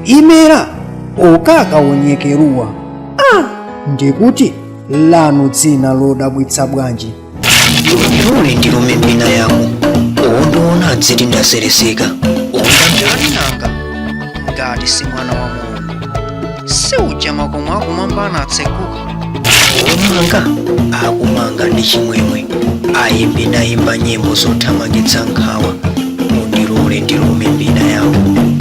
Imera okakaonyekeruwa. Ah, ndikuti lanu dzina lodabwitsa bwanji. Undilole ndilume mbina yako, ondiona adziti ndasereseka. Ndani nanga ngati si mwana wa Mulungu? Siuja makomo akumwamba anatseguka. Omanga akumanga ndi chimwemwe, ayimbi nayimba nyimbo zothamangitsa nkhawa. Undilole ndilume mbina yako.